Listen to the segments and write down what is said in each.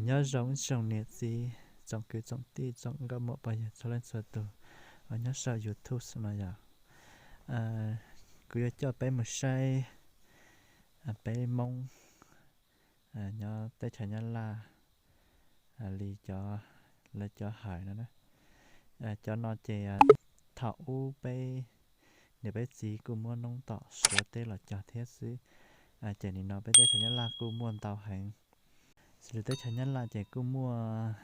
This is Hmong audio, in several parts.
Nyob zoo ib tsoom niam txiv, tsoom kwv tsoom tij, tsoom nkauj muam pog yawg txhua leej txhua tus uas nyob saum YouTube no yom. Kuv yuav coj peb mus saib peb Hmoob nyob teb chaws Nyab Laj li cov, lawv cov hawm no na. Cov no ces thaum ub peb niam peb txiv kuj muab noob tom Suav teb los cog thiab xwb. Ces nim no peb teb chaws Nyab Laj kuj muaj ntau heev, xws li teb chaws Nyab Laj ces kuj muaj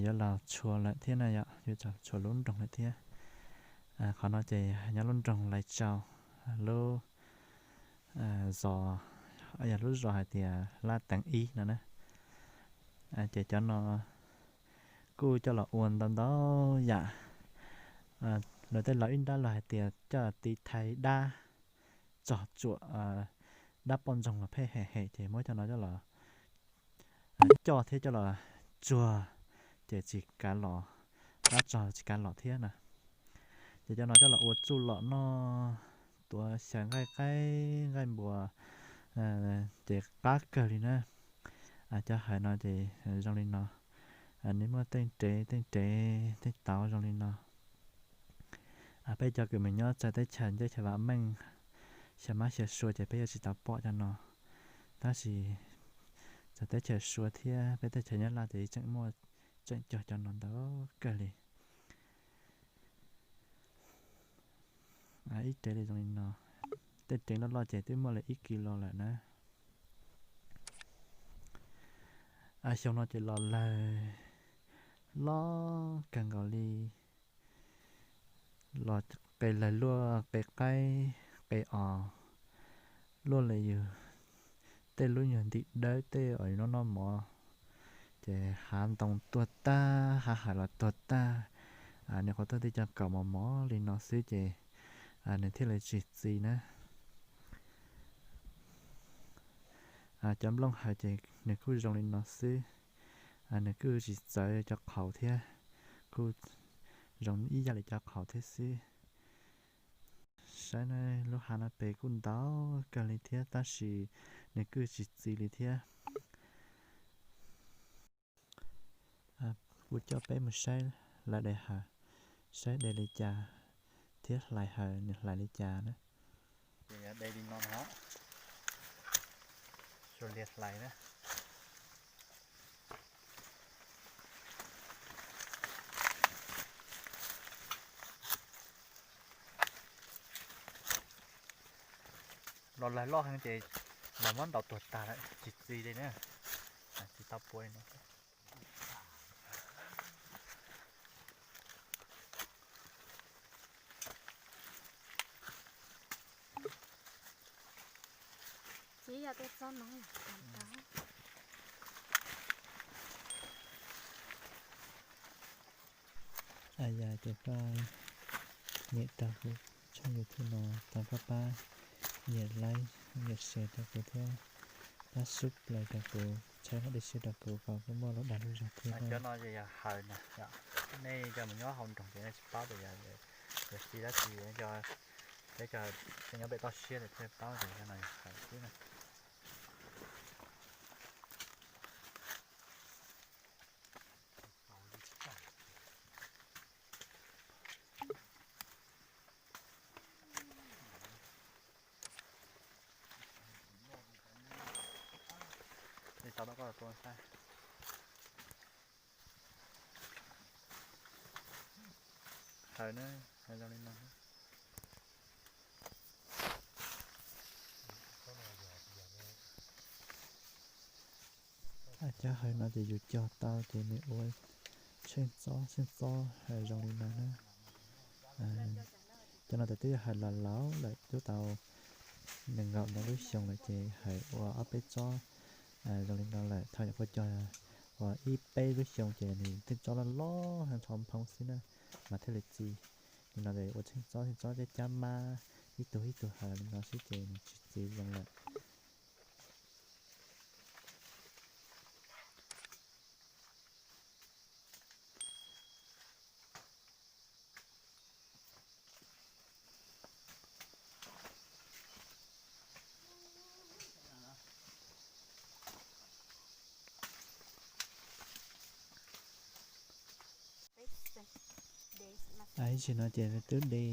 yuav los tshua lawm thiab na yom, yuav los tshua lub nroog lawm thiab. Qhov no ces nyob lub nroog Lais Tsau, lub zos, yog lub zos hais tias Laj Teev Ib no na. Ces cov no kuj coj los ua ntau ntau yam. Lawv tej laus ib nrab los hais tias coj tiv thaiv dab, tsog tsuam dab poj ntxoog los pheej hem hem ces muab cov no coj los coj thiab coj los tsuag, ces tsis kav los, dab tsog tsis kav los thiab na. Ces cov no coj los ua txuj lom noj, tuav xyaw nqaij qaib nqaij npua, ces qab kawg li na. Cov hawm no ces zoo li no, nws muaj tej rev tej rev tej tauv zoo li no. Peb cov kws mus nyob txawv teb chaws ncej chaw vam meej, xyaw mab xyaw sua ces peb yuav tsis tau pom cov no, tab sis txawv teb chaws Suav thiab peb teb chaws Nyab Laj ces tseem muaj, tseem cog cov no ntau kawg li. Ib rev li zoo li no, tej rev loj loj ces twb muaj li ib kis los lawm na. Xyoo no ces los lawg loj kawg nkaus li, los qe lawg luaj qe qaib qe os, luaj li yus tej lub nyuag ntim dawb tej uas yus noj noj mov, ces hav ntoo tuag tag, hav hawm los tuag tag. Nws qhov tuaj tej cov kaus mos mos li no xwb ces nws thiaj li tsis txi na. Cov nplooj hawm ces nws kuj zoo li no xwb, nws kuj tsis txawv cov qhauv thiab, kuj zoo ib yam li cov qhauv thiab xwb. Saib na, lub hav no pem kuj ntau kawg li thiab tab sis nws kuj tsis txi li thiab. Kuv coj peb mus saib lawv de hawm, saib de li cas thiab hlais hawm nws hlais li cas na. Ces de li no na, xyuas lias hlais na. Los lawg loj heev ces lawv muab ntaus tuag tag lawm tsis txi li na, tsis tau pua li no. Yog tias koj nyiam raws kuv tshooj YouTube no thov koj pab nias like, nias share rau kuv thiab pab subscribe rau kuv, txhawb lub dej siab rau kuv kom kuv muaj lub dag lub zog thiab. Cov no yog hawm na, nej cov mus nyob hauv nroog ces nej tsis paub tias yog txiv dab tsi, peb cov nyob pem toj siab lawm thiaj paub tias cov no yog hawm xwb na. Hawm na, hawm zoo li no. Cov hawm no ces yus cog tau ces nws ua tsheej txob tsheej txob hawm zoo li no na. Cov no twb yog hawm laus laus lawm, twb tau nees nkaum ntau lub xyoo lawm ces hawm ua ob peb tsob zoo li no lawm. Thaum nyuam qhuav cog uas ib peb lub xyoo ces nws tej tsob loj loj heev, nrho nphoo xwb na, mas thiaj li txi. Li no ua tsheej txob tsheej txob cab cab mab, ib tug ib tug hawm li no xwb ces nws tsis txi zoo lawm. Ib sim no ces twb de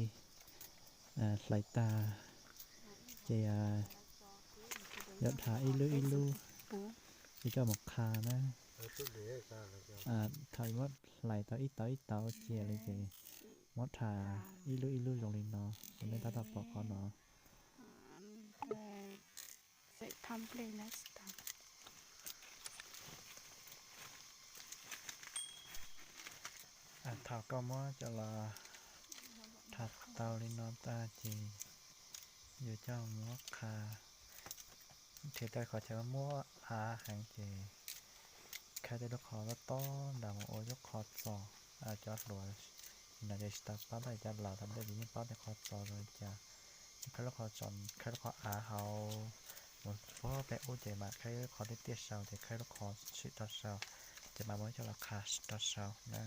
hlais tag, ces yuav dhas ib lub ib lub, yuav coj mus qha na. Thaum muab hlais tau ib tauv ib tauv cia li ces muab dhas ib lub ib lub zoo li no, nej tab tom pom qhov no. Thaum koj muab coj los dhas tau li no tag ces yuav coj mus qha. Nrhiav tau qhov chaw muab av heev ces khawb tej lub qhov tob tob ntawd mus ua lub qhov txos. Cov hluas no ces tsis tau paub tab sis cov laus thaum ntej ces yeej paub tej qhov txos zoo li cas. Khawb lub qhov txos, khawb lub qhov av hauv mus puag pem ub ces mam khawb lub qhov tiaj tiaj saud ces khawb lub qhov tshwm rau saud, ces mam muab coj los qha rau saud na.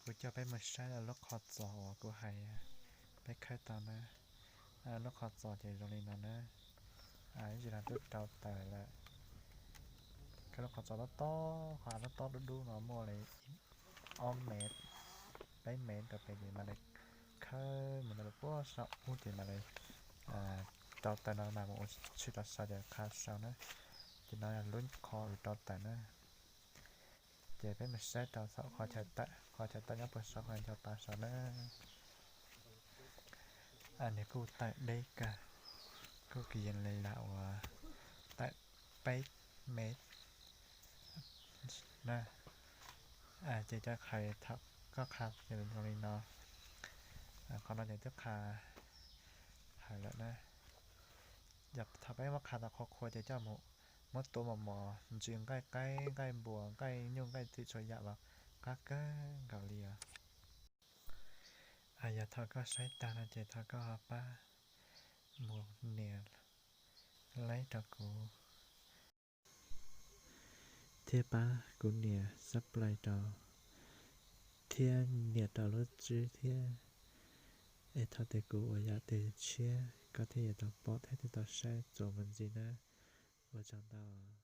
Kuv coj peb mus saib lub qhov txos uas kuv hais peb khawb tau na. Lub qhov txos ces zoo li no na. Ib ntsis no twb rau taws lawm. Khawb lub qhov txos tob tob, qhov av tob tob dub dub no muaj li ob mev, peb mev rau pem ces mam li khawb mus rau puag saum ub ces mam li rau taws no mam mus ua tshwm rau saud ces qha saud na. Ces no lub qhov uas rau taws na. Ces peb mus saib rau saum qhov chaw tawm, qhov chaw tawm nyob puag saum qhov chaw taw saud na. Nws kuj tawm deb kawg, kuj kwv yees li lam uas tawm peb mev na. Ces cov hais thaum koj qha zoo li no, qhov no ces twb qha hawm lawm na. Yog thaum peb muab qha tau qhuav qhuav ces coj mus muab tuav mos mos ntsis nqaij qaib nqaij npua nqaij nyuj nqaij twm txhua yam los qab kawg nkaus li os. Yog thaum koj saib tag no ces thov koj ho pab mus nias like rau kuv thiab pab kuv nias subscribe rau thiab nias rau lub tswb thiab, es thaum twg kuv ua yam twg tshiab koj thiaj yuav tau pom thiab thiaj tau saib txuas mus ntxiv na. Ua tsaug ntau.